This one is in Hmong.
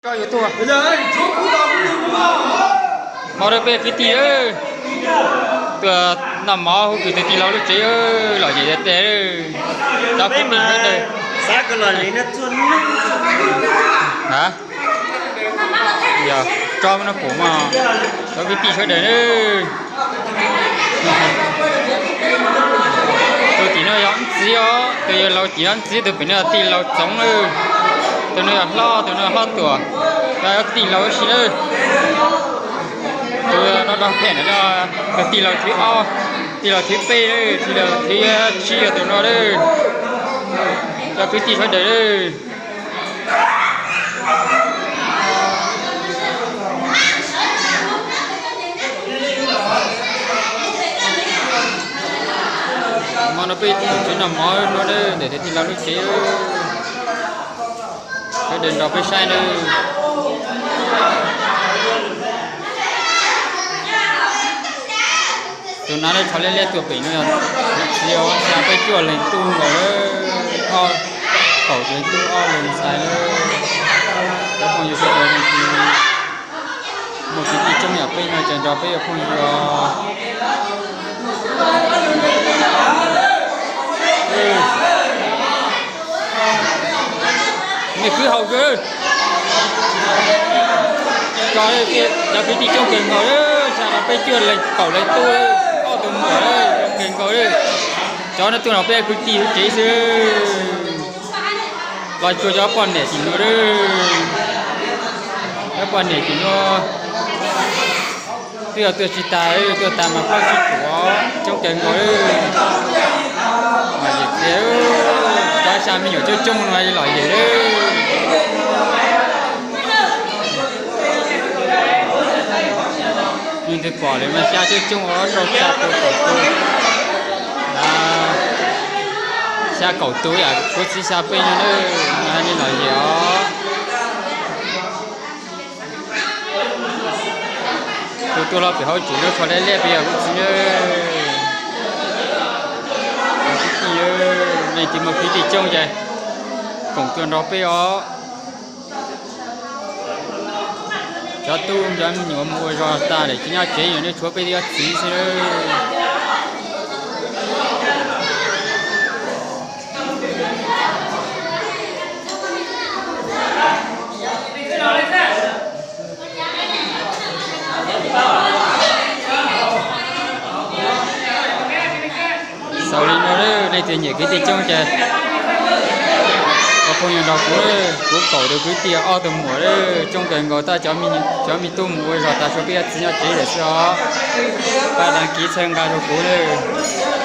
Koj yuav tuaj. Hmo no peb kwv tij, tuaj noj mov hu kwv tus tij laug lub tsev, lom zem tiag tiag. Cov kwv tij sawv daws. A, yog tso no pum mog, cov kwv tij sawv daws na. Tus tim no yog ntxiv os, tus yog laus tim no ntxiv, tus pem no yog tij laug Txoov na. Tus no yog hlob, tus no yog hlob Tuam, yog tij laug ib si na. Tus no dog phem no yog tij laug thib ob, tij laug thib peb, tij laug thib tsib yog tus no na. Cov kwv tij sawv daws na. Hmo no peb tseem noj mov no ntawm tus tij laug lub tsev, sawv daws nrog peb saib na. Tus nav lawv tsho liab liab tuaj pem no yog txiv, xya peb cuaj leeg tuaj nkaus lawm, kaum leeg tuaj ob leeg ntxhais lawm. Cov phooj ywg sawv daws, muaj kwv tij coob yam peb no ces nrog peb ua phooj ywg os. Nej kwv haus kawg, cov kwv tij coob kawg nkaus, xya peb cuaj leeg kaum leeg tuaj, ob tug muam, coob kawg nkaus. Cov no tuaj nrog peb kwv tij lub tsev xwb. Los tsuas cov poj niam tim no, cov poj niam tim no twb yog tuaj tsis tas, tuaj tas mas plaub tsib puas, coob kawg nkaus. Mas yem tiag, cov xya me nyuam coob coob no lom zem lawm. Leej twg pom lawm mas xya coob coob os, rau xya tus kaum tus, xya kaum tus yam kuv txiv xya peb no na, mas nej lom zem os. Tus tuaj los pem hauv tsev lub tsho liab liab pem yog kuv txiv. Leej twg muaj kwv tij coob ces koom tuaj nrog peb os. Cov tub cov me nyuam mus ua zog tas lawm tsis nyob tsev, yog nej tshuav peb ob txiv xwb. Xaus li no, leej twg nyiam kwv tij coob ces ua phooj ywg nrog kuv, kuv kaum tus kwv tij ob tug muam, coob kawg nkaus, tab cov me tub mus ua zog tas tshuav peb ob txiv nyob tsev lawm xwb os. Pab đăng ký txhawb nqa rau kuv lawm.